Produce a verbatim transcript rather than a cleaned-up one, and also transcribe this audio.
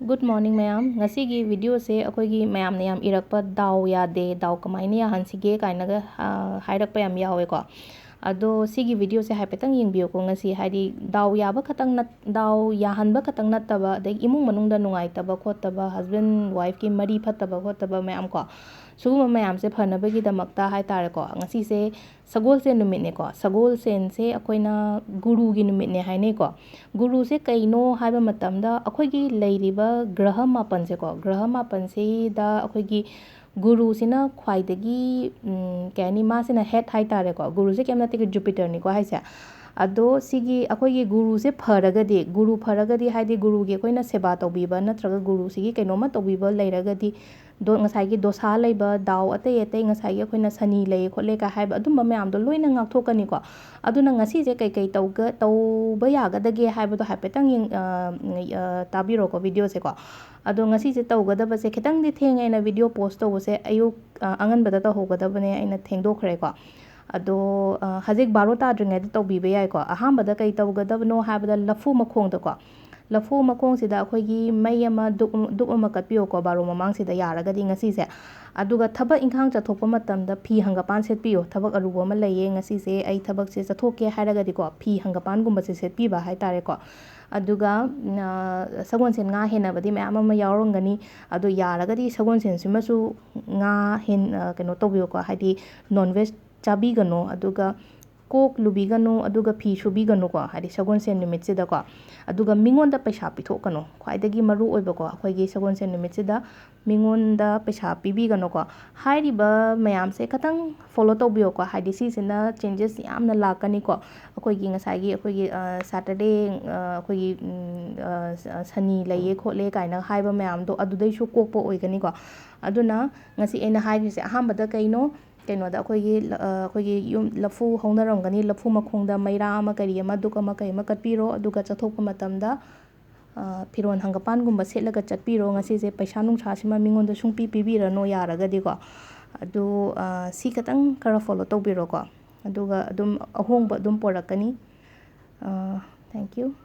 Good morning ꯃꯌꯥꯝ꯫ ꯉꯁꯤꯒꯤ videoꯁꯦ ꯑꯩꯈꯣꯏꯒꯤ ꯃꯌꯥꯝꯅ ꯌꯥꯝ ꯏꯔꯛꯄ "ꯗꯥꯎ ꯌꯥꯗꯦ, ꯗꯥꯎ ꯀꯃꯥꯏꯅ ꯌꯥꯍꯟꯁꯤꯒꯦ?" ꯀꯥꯏꯅꯒ, ꯑ, ꯍꯥꯏꯔꯛꯄ ꯌꯥꯝ ꯌꯥꯎꯋꯦꯀꯣ꯫ ꯑꯗꯣ ꯁꯤꯒꯤ videoꯁꯦ ꯍꯥꯏꯐꯦꯠꯇꯪ ꯌꯦꯡꯕꯤꯌꯨꯀꯣ ꯉꯁꯤ꯫ ꯍꯥꯏꯗꯤ ꯗꯥꯎ ꯌꯥꯕ ꯈꯛꯇꯪ ꯅꯠ-, ꯗꯥꯎ ꯌꯥꯍꯟꯕ ꯈꯛꯇꯪ ꯅꯠꯇꯕ, ꯑꯗꯒꯤ ꯏꯃꯨꯡ ꯃꯅꯨꯡꯗ ꯅꯨꯡꯉꯥꯏꯇꯕ ꯈꯣꯠꯇꯕ, husband wifeꯀꯤ ꯃꯔꯤ ꯐꯠꯇꯕ ꯈꯣꯠꯇꯕ ꯃꯌꯥꯝ ꯀꯣ, ꯁꯤꯒꯨꯝꯕ ꯃꯌꯥꯝꯁꯦ ꯐꯅꯕꯒꯤꯗꯃꯛꯇ ꯍꯥꯏ ꯇꯥꯔꯦꯀꯣ, ꯉꯁꯤꯁꯦ ꯁꯒꯣꯜꯁꯦꯟ ꯅꯨꯃꯤꯠꯅꯦꯀꯣ꯫ ꯁꯒꯣꯜꯁꯦꯟꯁꯦ ꯑꯩꯈꯣꯏꯅ ꯒꯨꯔꯨꯒꯤ ꯅꯨꯃꯤꯠꯅꯦ ꯍꯥꯏꯅꯩꯀꯣ꯫ ꯒꯨꯔꯨꯁꯦ ꯀꯩꯅꯣ ꯍꯥꯏꯕ ꯃꯇꯝꯗ, ꯑꯩꯈꯣꯏꯒꯤ ꯂꯩꯔꯤꯕ ꯒ꯭ꯔꯍ ꯃꯥꯄꯟꯁꯦꯀꯣ, ꯒ꯭ꯔꯍ ꯃꯥꯄꯟꯁꯤꯗ ꯑꯩꯈꯣꯏꯒꯤ ꯒꯨꯔꯨꯁꯤꯅ ꯈ꯭ꯋꯥꯏꯗꯒꯤ, ꯎꯝ, ꯀꯩ ꯍꯥꯏꯅꯤ, ꯃꯥꯁꯤꯅ head ꯍꯥꯏ ꯇꯥꯔꯦꯀꯣ꯫ ꯒꯨꯔꯨꯁꯦ ꯀꯩꯝ ꯅꯠꯇꯦ, Jupiterꯅꯤꯀꯣ ꯍꯥꯏꯁꯦ꯫ ꯑꯗꯣ ꯁꯤꯒꯤ ꯑꯩꯈꯣꯏꯒꯤ ꯒꯨꯔꯨꯁꯦ ꯐꯔꯒꯗꯤ, ꯒꯨꯔꯨ ꯐꯔꯒꯗꯤ ꯍꯥꯏꯗꯤ ꯒꯨꯔꯨꯒꯤ ꯑꯩꯈꯣꯏꯅ ꯁꯦꯕꯥ ꯇꯧꯕꯤꯕ ꯅꯠꯇ꯭ꯔꯒ ꯒꯨꯔꯨꯁꯤꯒꯤ ꯀꯩꯅꯣꯝꯃ ꯇꯧꯕꯤꯕ ꯂꯩꯔꯒꯗꯤ, ꯗꯣ-, ꯉꯁꯥꯏꯒꯤ ꯗꯣꯁꯥ ꯂꯩꯕ, ꯗꯥꯎ ꯑꯇꯩ ꯑꯇꯩ, ꯉꯁꯥꯏꯒꯤ ꯑꯩꯈꯣꯏꯅ ꯁꯅꯤ ꯂꯩ ꯈꯣꯠꯂꯦ ꯀꯥꯏ ꯍꯥꯏꯕ, ꯑꯗꯨꯝꯕ ꯃꯌꯥꯝꯗꯣ ꯂꯣꯏꯅ ꯉꯥꯛꯊꯣꯛꯀꯅꯤꯀꯣ꯫ ꯑꯗꯨꯅ ꯉꯁꯤꯁꯦ ꯀꯩꯀꯩ ꯇꯧꯒ-, ꯇꯧꯕ ꯌꯥꯒꯗꯒꯦ ꯍꯥꯏꯕꯗꯣ ꯍꯥꯏꯐꯦꯠꯇꯪ ꯌꯦꯡ-, ꯑ, ꯑ, ꯇꯥꯕꯤꯔꯣꯀꯣ videoꯁꯦꯀꯣ꯫ ꯑꯗꯣ ꯉꯁꯤꯁꯦ ꯇꯧꯒꯗꯕꯁꯦ ꯈꯤꯇꯪꯗꯤ ꯊꯦꯡꯉꯦ, ꯑꯩꯅ video post ꯇꯧꯕꯁꯦ ꯑꯌꯨꯛ, ꯑ, ꯑꯉꯟꯕꯗ ꯇꯧꯍꯧꯒꯗꯕꯅꯦ, ꯑꯩꯅ ꯊꯦꯡꯗꯣꯛꯈ꯭ꯔꯦꯀꯣ꯫ ꯑꯗꯣ, ꯑ, ꯍꯧꯖꯤꯛ ꯕꯥꯔꯣ ꯇꯥꯗ꯭ꯔꯤꯉꯩꯗ ꯇꯧꯕꯤꯕ ꯌꯥꯏꯀꯣ꯫ ꯑꯍꯥꯟꯕꯗ ꯀꯩ ꯇꯧꯒꯗꯕꯅꯣ ꯍꯥꯏꯕꯗ, ꯂꯐꯨ ꯃꯈꯣꯡꯗꯀꯣ, ꯂꯐꯨ ꯃꯈꯣꯡꯁꯤꯗ ꯑꯩꯈꯣꯏꯒꯤ ꯃꯩ ꯑꯃ, ꯙꯨꯞ, ꯙꯨꯞ ꯑꯃ ꯀꯠꯄꯤꯌꯣꯀꯣ ꯕꯥꯔꯣ ꯃꯃꯥꯡꯁꯤꯗ ꯌꯥꯔꯒꯗꯤ ꯉꯁꯤꯁꯦ꯫ ꯑꯗꯨꯒ ꯊꯕꯛ ꯏꯪꯈꯥꯡ ꯆꯠꯊꯣꯛꯄ ꯃꯇꯝꯗ ꯐꯤ ꯍꯪꯒꯄꯥꯟ ꯁꯦꯠꯄꯤꯌꯣ꯫ ꯊꯕꯛ ꯑꯔꯨꯕ ꯑꯃ ꯂꯩꯌꯦ, ꯉꯁꯤꯁꯦ ꯑꯩ ꯊꯕꯛꯁꯦ ꯆꯠꯊꯣꯛꯀꯦ ꯍꯥꯏꯔꯒꯗꯤꯀꯣ, ꯐꯤ ꯍꯪꯒꯄꯥꯟꯒꯨꯝꯕꯁꯦ ꯁꯦꯠꯄꯤꯕ ꯍꯥꯏ ꯇꯥꯔꯦꯀꯣ꯫ ꯑꯗꯨꯒ, ꯑ, ꯁꯒꯣꯜꯁꯦꯟ ꯉꯥ ꯍꯦꯟꯅꯕꯗꯤ ꯃꯌꯥꯝ ꯑꯃ ꯌꯥꯎꯔꯝꯒꯅꯤ꯫ ꯑꯗꯣ ꯌꯥꯔꯒꯗꯤ ꯁꯒꯣꯜꯁꯦꯟꯁꯤꯃꯁꯨ ꯉꯥ ꯍꯦꯟ-, ꯑ, ꯀꯩꯅꯣ ꯇꯧꯕꯤꯌꯨꯀꯣ, ꯍꯥꯏꯗꯤ non veg ꯆꯥꯕꯤꯒꯅꯣ, ꯑꯗꯨꯒ ꯀꯣꯛ ꯂꯨꯕꯤꯒꯅꯨ, ꯑꯗꯨꯒ ꯐꯤ ꯁꯨꯕꯤꯒꯅꯨꯀꯣ, ꯍꯥꯏꯗꯤ ꯁꯒꯣꯜꯁꯦꯟ ꯅꯨꯃꯤꯠꯁꯤꯗꯀꯣ꯫ ꯑꯗꯨꯒ ꯃꯤꯉꯣꯟꯗ ꯄꯩꯁꯥ ꯄꯤꯊꯣꯛꯀꯅꯨ, ꯈ꯭ꯋꯥꯏꯗꯒꯤ ꯃꯔꯨ ꯑꯣꯏꯕꯀꯣ, ꯑꯩꯈꯣꯏꯒꯤ ꯁꯒꯣꯜꯁꯦꯟ ꯅꯨꯃꯤꯠꯁꯤꯗ ꯃꯤꯉꯣꯟꯗ ꯄꯩꯁꯥ ꯄꯤꯕꯤꯒꯅꯨꯀꯣ꯫ ꯍꯥꯏꯔꯤꯕ ꯃꯌꯥꯝꯁꯦ ꯈꯇꯪ follow ꯇꯧꯕꯤꯌꯣꯀꯣ, ꯍꯥꯏꯗꯤ ꯁꯤꯁꯤꯅ changes ꯌꯥꯝꯅ ꯂꯥꯛꯀꯅꯤꯀꯣ꯫ ꯑꯩꯈꯣꯏꯒꯤ ꯉꯁꯥꯏꯒꯤ ꯑꯩꯈꯣꯏꯒꯤ, ꯑ, Saturday, ꯑ, ꯑꯩꯈꯣꯏꯒꯤ, ꯎꯝ, ꯑ, ꯁ-, ꯁꯅꯤ ꯂꯩꯌꯦ ꯈꯣꯠꯂꯦ ꯀꯥꯏꯅ ꯍꯥꯏꯕ ꯃꯌꯥꯝꯗꯣ ꯑꯗꯨꯗꯩꯁꯨ ꯀꯣꯛꯄ ꯑꯣꯏꯒꯅꯤꯀꯣ꯫ ꯑꯗꯨꯅ ꯉꯁꯤ ꯑꯩꯅ ꯍꯥꯏꯈ꯭ꯔꯤꯁꯦ ꯑꯍꯥꯟꯕꯗ ꯀꯩꯅꯣ? ꯀꯩꯅꯣꯗ ꯑꯩꯈꯣꯏꯒꯤ ꯂ-, ꯑ, ꯑꯩꯈꯣꯏꯒꯤ ꯌꯨꯝ, ꯂꯐꯨ ꯍꯧꯅꯔꯝꯒꯅꯤ, ꯂꯐꯨ ꯃꯈꯣꯡꯗ ꯃꯩꯔꯥ ꯑꯃ ꯀꯔꯤ ꯑꯃ ꯙꯨꯛ ꯑꯃ ꯀꯩ ꯑꯃ ꯀꯠꯄꯤꯔꯣ, ꯑꯗꯨꯒ ꯆꯠꯊꯣꯛꯄ ꯃꯇꯝꯗ, ꯑ, ꯐꯤꯔꯣꯟ ꯍꯪꯒꯄꯥꯟꯒꯨꯝꯕ ꯁꯦꯠꯂꯒ ꯆꯠꯄꯤꯔꯣ꯫ ꯉꯁꯤꯁꯦ ꯄꯩꯁꯥ ꯅꯨꯡꯁꯥꯁꯤꯃ ꯃꯤꯉꯣꯟꯗ ꯁꯨꯡꯄꯤ ꯄꯤꯕꯤꯔꯅꯨ ꯌꯥꯔꯒꯗꯤꯀꯣ꯫ ꯑꯗꯨ, ꯑ, ꯁꯤ ꯈꯇꯪ ꯈꯔ follow ꯇꯧꯕꯤꯔꯣꯀꯣ, ꯑꯗꯨꯒ ꯑꯗꯨꯝ ꯑꯍꯣꯡꯕ ꯑꯗꯨꯝ ꯄꯣꯔꯛꯀꯅꯤ꯫ ꯑ, thank you꯫